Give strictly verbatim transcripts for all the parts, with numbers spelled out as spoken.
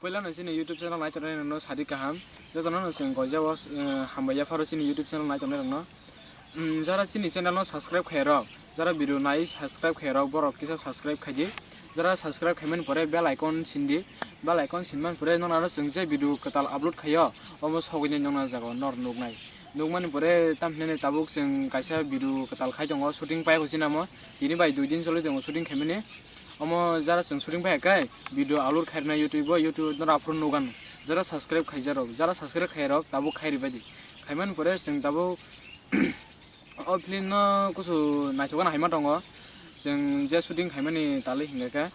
Puila no chini YouTube channel naitongnai rokno sadi kaham. Jotono no chwng goijao, eh, hambai yapharo chini YouTube channel naitongnai rokno. Mm, jara chini channel no subscribe khairok, jara video nai subscribe khairok, borok kisa subscribe khaidi. Jara subscribe khaimani pore bell icon sindi, bell icon sinmani pore nokna aro chwng je video kwtal upload khaio, omo sogwini nokna jaga nor nuknai. Nukmani pore tamhinani tabuk chwng kaisa video kwtal khai tongo, shooting pai kho sinamo, tini bai dui din choli tongo shooting khaimani. Omo jara chwng shooting pai khe video upload khairina YouTube o, YouTube nor aphuru nugan. Jara subscribe khaijarok, jara subscribe khairok tabuk khairi baidi. Khaimani pore chwng tabuk o film no kusu naithokna haima tongo. Chwng je shooting khaimani tali hingkha khe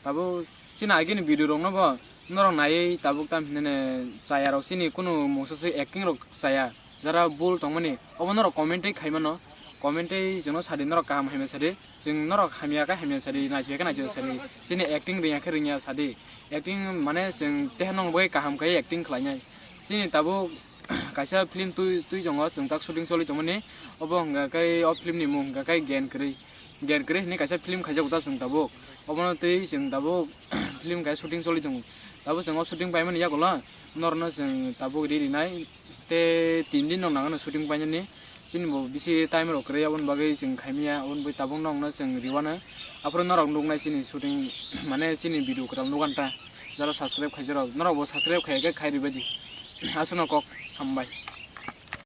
tabuk chini agini video rokno bo norok naiwi tabuk tam hinene chaya rok chini kunu mungsa se acting rok chaya. Jara bul tongmani obo norok comment tei khaimano, comment tei chwngno sadi norok kaham hamya sadi, chwng norok hamya khe hamya sadi, naithokya khe naithokya sadi, chini acting rwngya khe rwngya sadi, acting mane chwng teha nong bai kaham khai acting khlainai. Chini tabuk kaisa film twi twi tongo, chwng tak shooting choli tongmani, obo hwnga khe o film ni mung hwnga khe Gyan Kwrwi, Gyan Kwrwi hwnwi kaisa film khaijak ta chwng tabuk, obono twi chwng tabuk film kaisa shooting choli tongo, tabuk chwng o shooting paimani yagulo norokno chwng tabuk ri rinai. Te tin din rok nangano shooting painani, chini bo bisi time rok kwrwi, aboni bagwi chwng khaimya, aboni bagwi tabuk nokno chwng riwano. Aphuru norok nuknai chini shooting, mane chini video kwtal nukanta, jara subscribe khaijarok, norok bo subscribe khaiya khe khai ribaidi. Aswkno kok, hambai.